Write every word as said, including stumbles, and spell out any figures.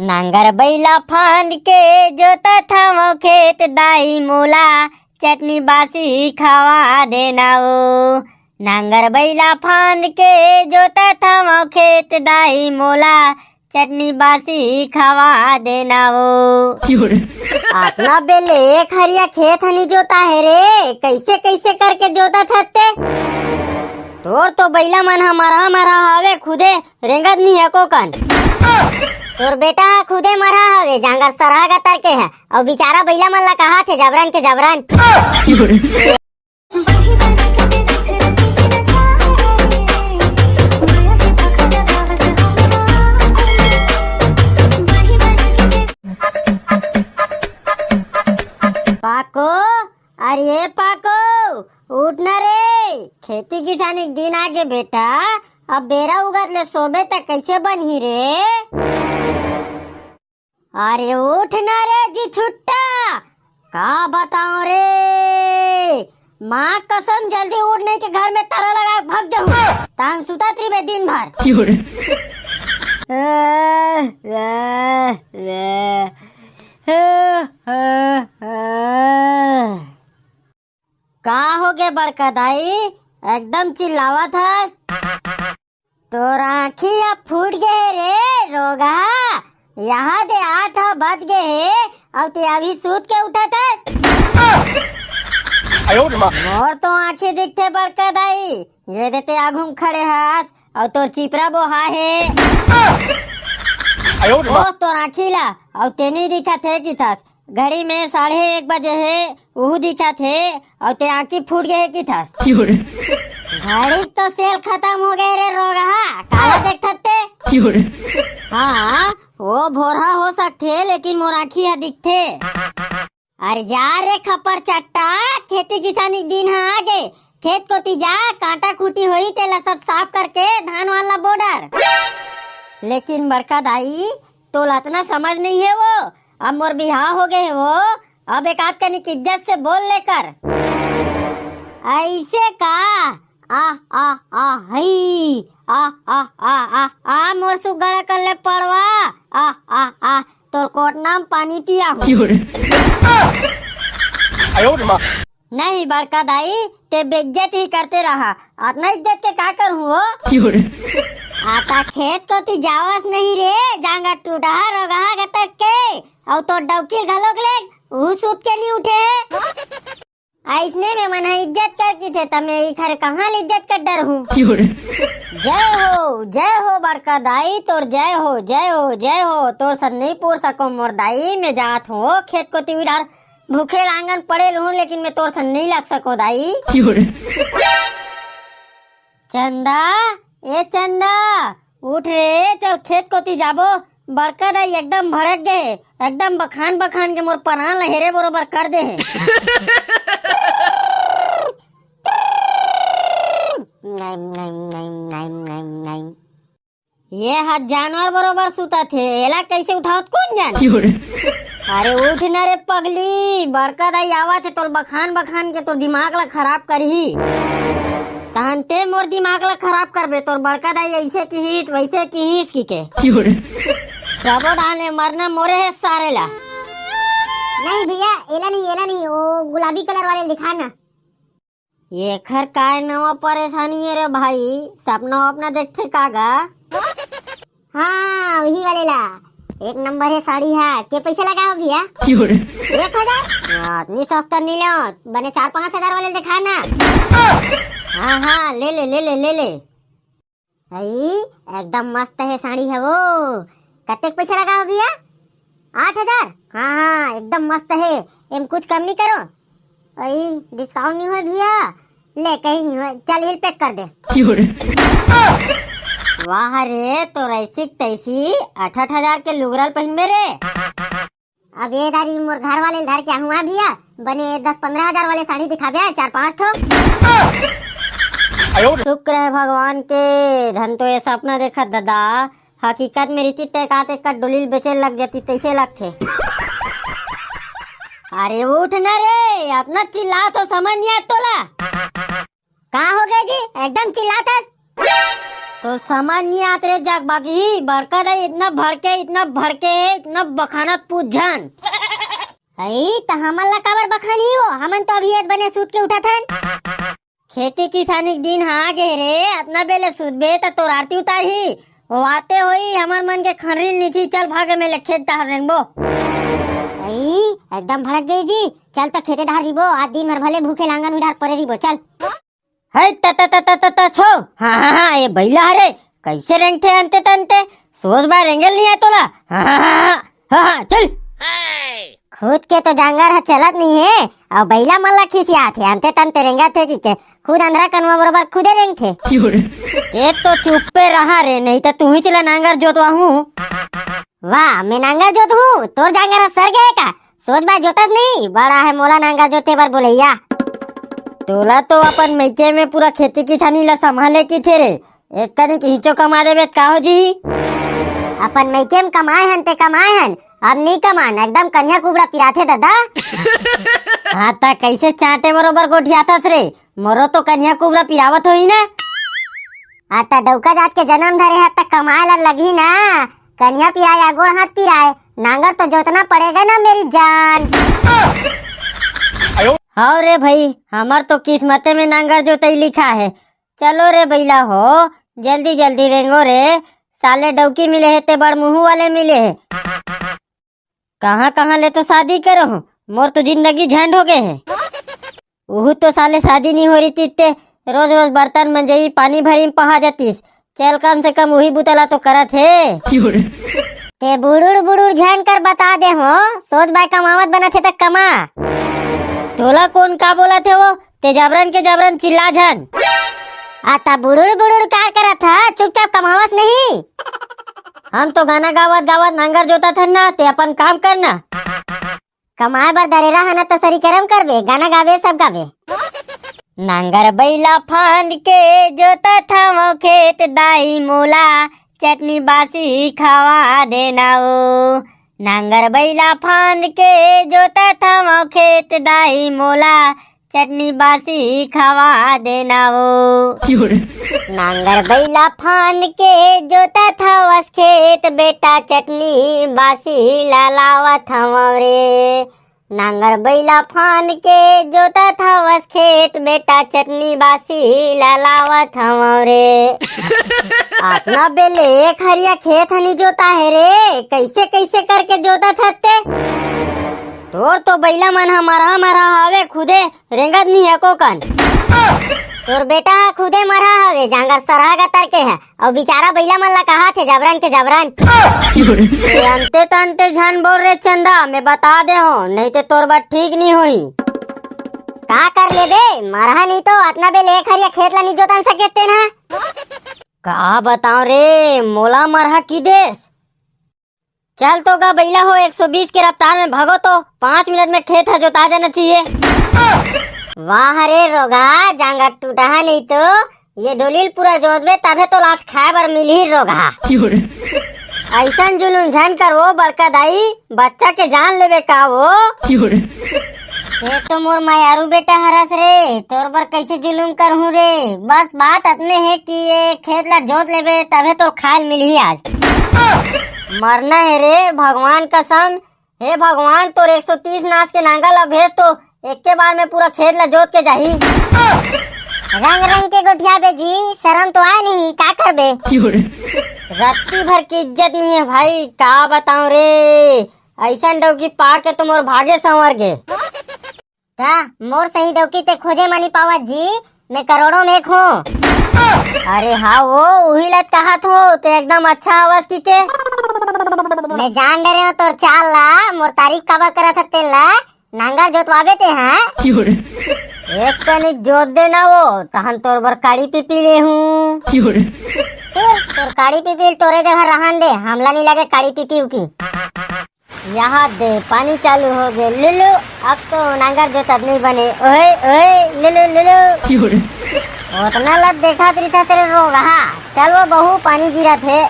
नांगर बइला फांद के जोतत हवं खेत दाई, मोला चटनी बासी खवा देना ओ। नांगर बइला फांद के जोतत हवं खेत दाई, मोला चटनी बासी खवा देना ओ। अतना बेले एक हरिया खेत ह नी जोता हे रे, कइसे कइसे करके जोतत हस ते? तोर तो बइला मन ह मरहा मरहा हवे, खुदे रेंगत नी हे को कन। तोर बेटा ह खुदे मरहा हवे, जांगर सरहा गतर के ह, अउ बिचारा बइला मन ला कहात हे जबरन के जबरन। पाको, अरे पाको, उठ ना रे, खेती किसानी के दिन आगे बेटा, अब बेरा उगत ले सोबे त कइसे बनही रे? अरे उठ ना रे जी छुट्टा, का बताओ रे, माँ कसम, जल्दी उठ, नहीं तो घर में ताला लगा के भाग जाऊँ। तान सुतत रहिबे दिन भर। का हो गे बड़का दाई, एकदम चिल्लावत हस? तोर आँखी ह फूट गे हे रे रोगहा, यहाँ दे आठ ह बज गे हे, अउ ते अभी सूत के उठत हस। मोर तो आँखी दिखथे बड़का दाई, ये दे ते आघू म खड़े हस, अउ तोर चिपरा बोहा हे। ओह, तोर आँखी ला, अउ ते नी दिखत हे किथस। घड़ी में साढ़े एक बजे हे, उहू दिखत हे, अउ ते आँखी फूट गे हे किथस। घड़ी तो सेल खतम हो गे रे रोगहा, काला देखत ते? हाँ, वो भोरहा हो सकथे, लेकिन मोर आँखी ह दिखथे। अरे जा रे खपर चट्टा, खेती किसानी के दिन ह आगे, खेत कोती जा, कांटा खूंटी होही तेला सब साफ करके धान वान ला बो डर। लेकिन बड़का दाई, तोला अतना समझ नहीं हे वो, अब मोर बिहाव हो गे हे वो, अब एक आध कनिक इज्जत से बोल ले कर। अइसे का? आ, आ, आ, हई, आ, आ, आ, आ, आ, मोर सुग्घर अकन ले पड़वा, आ, आ, आ, तोर कोटना म पानी पिया हूँ। नहीं बड़का दाई, ते बेइज्जत ही करते रहा, अतना इज्जत के का करहूँ वो? आता खेत कोती जावस नहीं रे, जांगर टूटहा रोगहा गतक के, अउ तोर डौकी घलोक ले, ऊ सूत के नी उठे। अइसने में मन ह इज्जत कर किथे, त मैं इखर कहाँ ले इज्जत कर डरहूँ? जय हो, जय हो बड़का दाई, तोर जय हो, जय हो, जय हो, तोर सन नहीं पूर सको मोर दाई, मैं जात हूँ खेत कोती उधार, भूखे लांगन पड़े रहूँ, लेकिन मैं तोर सन नहीं लग सको दाई। चंदा, ए चंदा, उठ रे, चल खेत कोती जाबो। बड़का दाई एकदम भड़क गे हे, एकदम बखान बखान के मोर परान ला हेरे बरोबर कर दे हे। ये ह जानवर बरोबर सुतत हे, एला कइसे उठावत कोन जाने? अरे उठ न रे पगली, बड़का दाई आवत हे, तोर बखान बखान के तोर दिमाग ला खराब करही। तहन ते मोर दिमाग ला खराब करबे, तोर बड़का दाई अइसे किहिस, वइसे किहिस किके। सबो डाहन ले मरना मोरे हे सारे ला। नहीं भैया, एला नहीं, एला नहीं, वो गुलाबी कलर वाले दिखा ना। एखर काय नवा परेशानी हे रे भाई, सपना वपना देखथे का गा? हाँ, वही वाले ला। एक नंबर हे साड़ी हा। के पैसा लगाओ भैया? एक हजार? हाँ, इतनी सस्ता नहीं लो, बने चार पाँच हजार वाले दिखा ना। हाँ, हाँ, ले ले, ले ले, ले ले। अई, एकदम मस्त हे साड़ी हा वो। कतेक पैसा लगाओ भैया? आठ हजार? हाँ, हाँ, एकदम मस्त हे। एम कुछ कम नहीं करो? अई, discount नहीं होय भैया? ले, कहीं नहीं होय। चल, इल pack कर दे। वाह रे, तोर ऐसी तैसी आठ आठ हजार के लुगरा ल पहिनबे रे। अब ये दारी मोर घर वाले ल धर के आहूँ भैया, बने दस पन्द्रह हजार वाले साड़ी दिखाबे, चार पाँच ठो। शुक्र हे भगवान के, धन तो ये सपना देखत ददा, हकीकत में रितिस ते का ते का डोली ल बेचे लग जाती, तैसे लगथे। अरे उठ न रे, अतना चिल्लात हो, समझ नहीं आत तोला। का हो गया जी, एकदम चिल्लात हस? तो समझ नहीं आत रे जग बाकी, बड़का दाई इतना भड़के, इतना भड़के हे, इतना बखानत पूछ झन। अई, त हमन ला काबर बखानी हो? हमन तो अभी एत बने सूत के उठत हन। खेती किसानी के दिन ह आ गे रे, अतना बेले सुतबे त तोर आरती उतारही। ओ आते होई हमर मन के खनरी नीची, चल भागे में ले खेत डहर रेंगबो। अई, एकदम भड़क गई जी। चल त खेते डहर रिबो, आज दिन भर भले भूखे लांगन उधार परे रिबो, चल। हे त त त त त त छो। हाँ हाँ हाँ, ये बइला हरे, कैसे रेंगथे अंते तंते? सोच बाय रेंगेल नहीं आय तोला। हाँ हाँ हाँ हाँ, हाँ, हाँ, चल। खुद के तो जांगर ह चलत नहीं है, अउ बइला मन ला खिसियात हे, अंते तंते रेंगत हे कि के, खुद अंधरा कनुआ बरोबर खुदे रेंगथे। ते तो चुप्पे रहा रे, नहीं तो तू ही चला नांगर जोतवा हूँ। वाह, मैं नांगर जोत हूँ, तोर जांगर ह सर गए का? सोच बाय जोतस नहीं, बड़ा है मोला नांगर जोते बर बोलैया। तोला तो अपन मइके में पूरा खेती किसानी ला संभाले की थे रे, एक कनी के हिंचो कमा देबे त का हो जी? अपन मइके में कमाए हन ते कमाए हन, अब नहीं कमान, एकदम कन्या कुबड़ा पिराथे दादा। हाँ, त कैसे चांटे बरोबर गोठियाथस रे? मोरो तो कन्या कुबड़ा पिरावत होही ना। आ, त डौका जात के जन्म धरे ह, त कमाए ला लगही ना। कन्या पिराए या गोड़ हाथ पिराए, नांगर तो जोतना पड़ेगा ना मेरी जान। हव रे भाई, हमर तो किस्मते में नांगर जोतई लिखा है। चलो रे बइला हो, जल्दी जल्दी रेंगो रे। साले डौकी मिले हे ते बड़ मुंह वाले मिले हे। कहाँ कहाँ ले तो शादी करो हो, मोर तो जिंदगी झंड हो गए है। उहू तो साले शादी नहीं हो रही थी ते रोज रोज बर्तन मंजई, पानी भरी में पहा जातीस। चल, कम से कम उही बुतला तो करत हे। ते बुड़ुड़ बुड़ुड़ झन कर बता दे हो, सोच बाय कमावत बनत हे त कमा। तोला कौन का बोलत हे वो? ते जबरन के जबरन चिल्ला झन। आ त बुड़ुड़ बुड़ुड़ का करत ह? चुपचाप कमावस नहीं। हम तो गाना गावत गावत नांगर जोतत हन ना, ते अपन काम करना। कमाए बर दरेरा हन त सरी करम करबे, गाना गाबे, सब गाबे। नांगर बइला फांद के जोतत हवं खेत दाई मोला, चटनी बासी खवा देना ओ। नांगर बइला फांद के जोतत हवं खेत दाई मोला, चटनी बासी खवा देना ओ। नांगर बइला फांद के जोतत हवस खेत बेटा, चटनी बासी ला लावत हवं रे। नांगर बइला फांद के जोतत हवस खेत बेटा, चटनी बासी ला लावत हवं रे। अतना बेले एक हरिया खेत ह नी जोता हे रे, कैसे कैसे करके जोतत हत्ते? तोर तो बइला मन ह मरहा मरहा हवे, खुदे रेंगत नी हे कोकन। तोर बेटा ह खुदे मरहा हवे, जांगर सरहा गतर के ह, अउ बिचारा बइला मन ला कहात हे जबरन के जबरन। ए अंते तंते झन बोल रे चंदा, मैं बता दे हो, नहीं ते तोर बर ठीक नी होही। का कर लेबे, मरहा नी तो अतना बेले एक हरिया खेत ला नी जोतन सके तेन ह। का बताओ रे, मोला मरहा की देस। चल तो गा बइला हो, एक सौ बीस के रफ्तार में भागो तो पाँच मिनट में खेत ह जोता जाना चाहिए। वाह रे रोगहा, जांगर टूटहा नहीं तो, ये डोलील पूरा जोतबे तभे तो लाश खाए बर मिलही रोगहा। ऐसन जुलुम झन कर वो बड़का दाई, बच्चा के जान लेबे का वो? ये तो मोर मयारू बेटा हरस रे, तोर बर कैसे जुलुम करहूं रे। बस बात अतने हे कि ये खेत ला जोत लेबे तभे तो खाए ल मिलही आज। मरना हे रे भगवान कसम। हे भगवान, तोर एक सौ तीस नास के नांगर ला भेज तो एक्के बार में पूरा खेत ला जोत के जाही। रंग रंग के गोठियाबे जी, शरम तो आय नहीं, का करबे? रत्ती भर की इज्जत नहीं है भाई, का बताऊं रे। ऐसन डौकी पाके तो मोर भागे संवर गे। त मोर सही डौकी ते खोजे म नी पावत जी, मैं करोड़ों में एक हूँ। अरे हाँ वो, उही लत कहत हूँ, ते एकदम अच्छा हवस की के। मैं जान डरे हूँ तोर चाल ला, मोर तारीफ काबर करत ह तेन ला, नांगर जोतवाबे ते हाँ। एक कनिक जोत दे ना वो, तहन तोर बर काड़ी पीपी ले हूँ। तोर काड़ी पीपी तोरे जगह रहन दे, हमला नी लगे काड़ी पीपी उपी। यहाँ दे, पानी चालू हो गए। लुलु, अब तो नांगर जोतत नहीं बने। ओए, ओए, लुलु, लुलु। ओतना लत देखत रहिथा तेरे रोगहा। चल वो बहू, पानी गिरत हे।